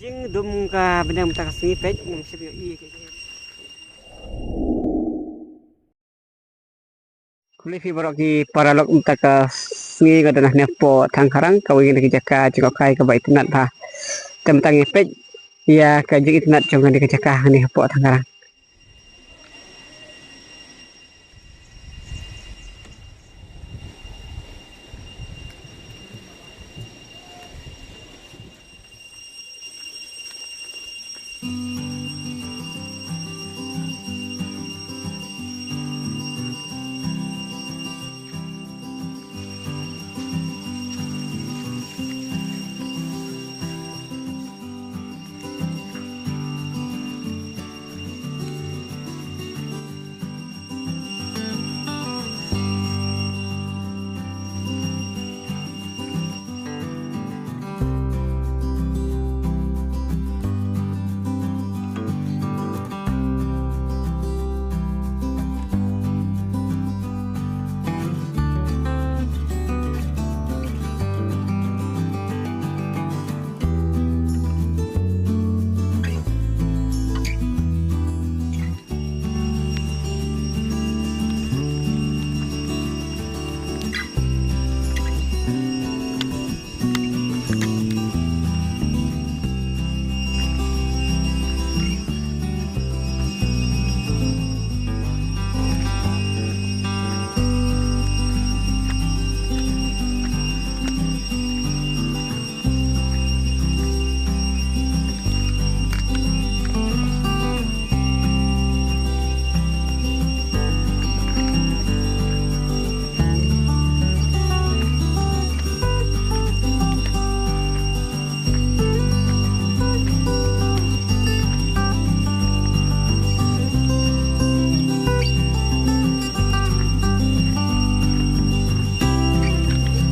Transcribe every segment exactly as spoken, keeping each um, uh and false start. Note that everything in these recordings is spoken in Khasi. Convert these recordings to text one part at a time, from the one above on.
Jingdum ka bneng mynta ka sngi peit ngam shym ïohi. Khublei phi baroh ki paralok, mynta ka sngi nga don hangne hapoh Thangkharang, kawei na ki jaka jngohkai kaba itynnat bha. Te mynta ngi peit ïa ka jingitynnat jong kane ka jaka hangne hapoh Thangkharang.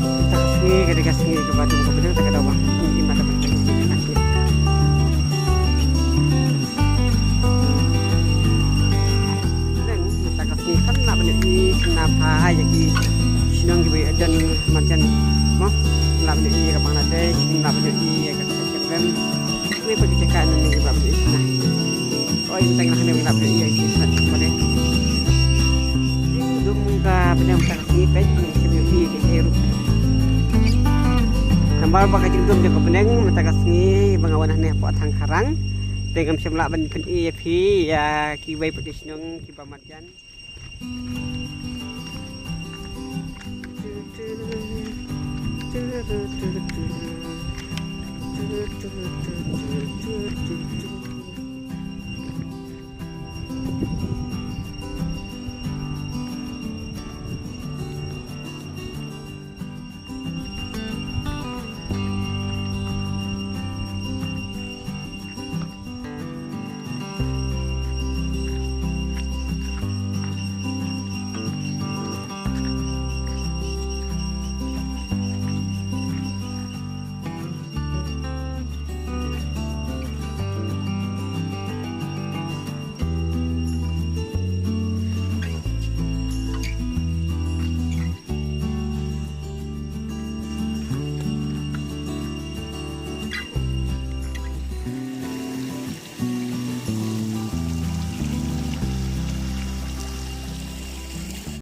Mynta ka sngi ka dei ka sngi kaba dum kaba dum, ta ka daw ba ngi im ha ka Mynta ka sngi kan lah ban ïohi shynna bha ïa ki shnong kiba ïadon marjan mo. Lah ban ïohi ïa ka Bangladesh, lah ban ïohi ïa ka Kyrpang. Kiwei pat ki jaka ngi lah ban ïohi shynna. Oi, mynta ngi lah ban ïohi ïa ki shnong kiba dei. Jingdum ka bneng mynta ka sngi peit ngam shym ïohi ïa ki ruh. Namar ba ka jingdum jong ka bneng mynta ka sngi ba nga wan hangne hapoh Thangkharang. Te ngam shym lah ban pyni ïa phi ïa kiwei pat ki shnong kiba marjan.